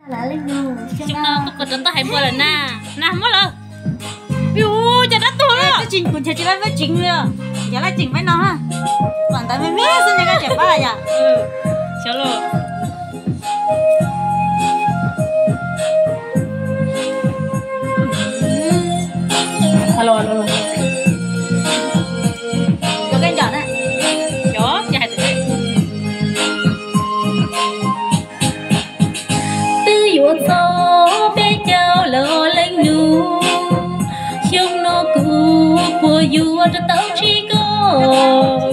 Xyoo no tuaj koj rov tau hais npua lawm na. Na muab lawm. Ui, cas dab tuag lawm. Twb tsis, kuv nrhiav tsis pab peb tseem li. Yog laj tseem peb no ha. Kom ntawd me me xwb nyob koj tseem pab yom. Xyov los. Alo, alo, alo. Cov koj nco na. Cov, ces hais tias twb yuav txog peb caug los leej nus, xyoo no kuv puas yuav rov tau ntsib koj,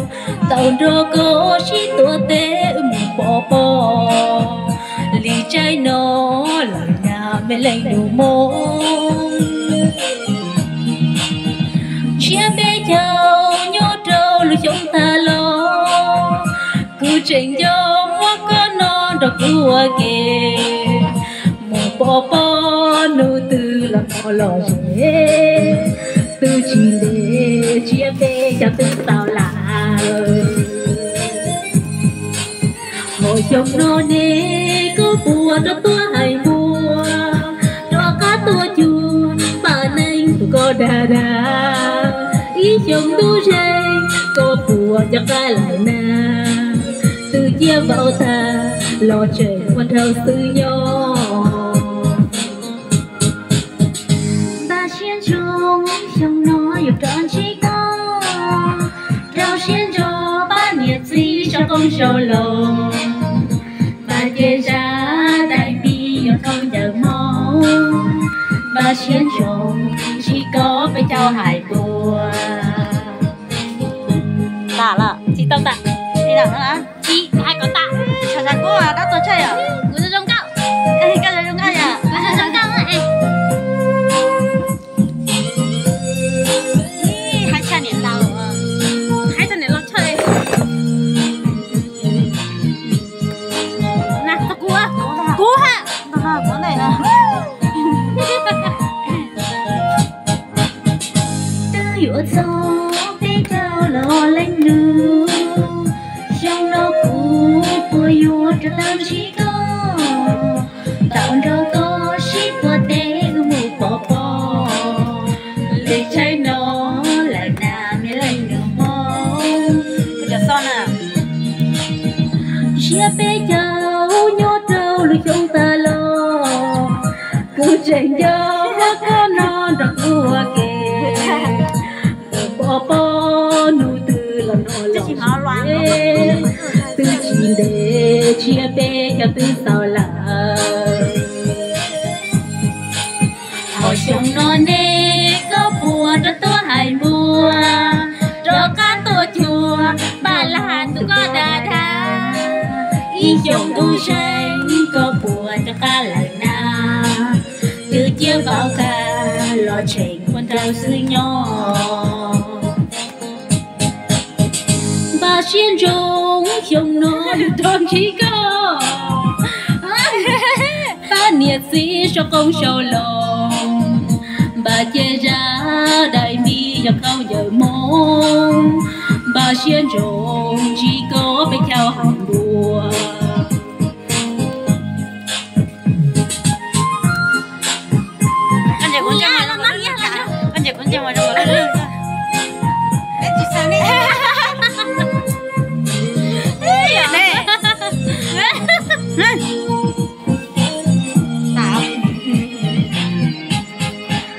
tau nrog koj sib tuav tes mus pov pob li tsaib no lawm na me leej nus mog. Ntsiab peb caug nyob rau lub xyoo tag los, kuv tseem nco muab koj no nrog kuv ua ke mus pov pob hnub twg los pom los ze, twb tsis ntev ntsiab peb caug twb tau lawm. Ho xyoo no ne koj puas rov tuaj hais npua, rov qab tuaj cuag pab neeg tus koj dag dag. Ib xyoo ntuj zeeg koj puas cov qab lawm na, twb ciaj vau tag los tseem ua nraug xwb nyob. Npaj siab ntsoov xyoo no yuav rov ntsib koj, rau siab ntso pab niam txiv sau qoob sau loo, npaj cej zaj dai npib yog khaub ncaws hmoob, npaj siab ntsoov ntsib koj peb caug hais npua. Tas lawm, tsis tau tas. Tsis tas no, tsis hais kom tas. Tshav tshav kub dab tuag tshaj yom. Kuv zoo zoo nkauj. Koj zoo zoo nkauj yom. Kuv zoo zoo nkauj. Ib, hais tshaj niam laus, hais tshaj niam laus tshaj. Na, txog kuv, kuv ha. Twb yuav txog peb caug los leej nus, xyoo no kuv puas yuav rov tau ntsib koj, tau nrog koj sib tuav tes wb mus pov pob li tsaib no lawm na me leej nus mog. Ntsiab peb caug nyob rau lub xyoo tag los, kuv tseem nco muab koj no nrog kuv ua ke mus pov pob hnub twg los no los ze, twb tsis ntev ntsiab peb caug twb tau lawm. Ho xyoo no ne koj puas rov tuaj hais npua, rov qab tuaj cuag pab laj tus koj dag dag. Ib xyoo ntuj zeeg koj puas rov qab lawm na, twb ciaj vau tag los tseem ua nraug xwb nyob. Npaj siab ntsoov xyoo no yuav rov ntsib koj, pab niam txiv sau qoob sau loo, npaj cej zaj dai npib yog khaub ncaws hmoob, npaj siab ntsoov ntsib koj peb caug hais npua.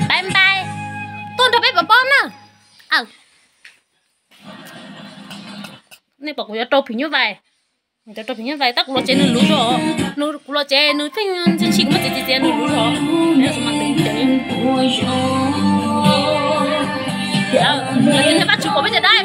Npais npais, tuaj nrog peb pov pob na. Nej pom kuv yuav rau phim nyuj vais, rau phim nyuj vais tab kuv los tsev nws luv zog, kuv los tsev nws pheej ntshis kuv muaj txiv txiv txiav nws luv zog. Lawv tias pab tsis pom peb cov dab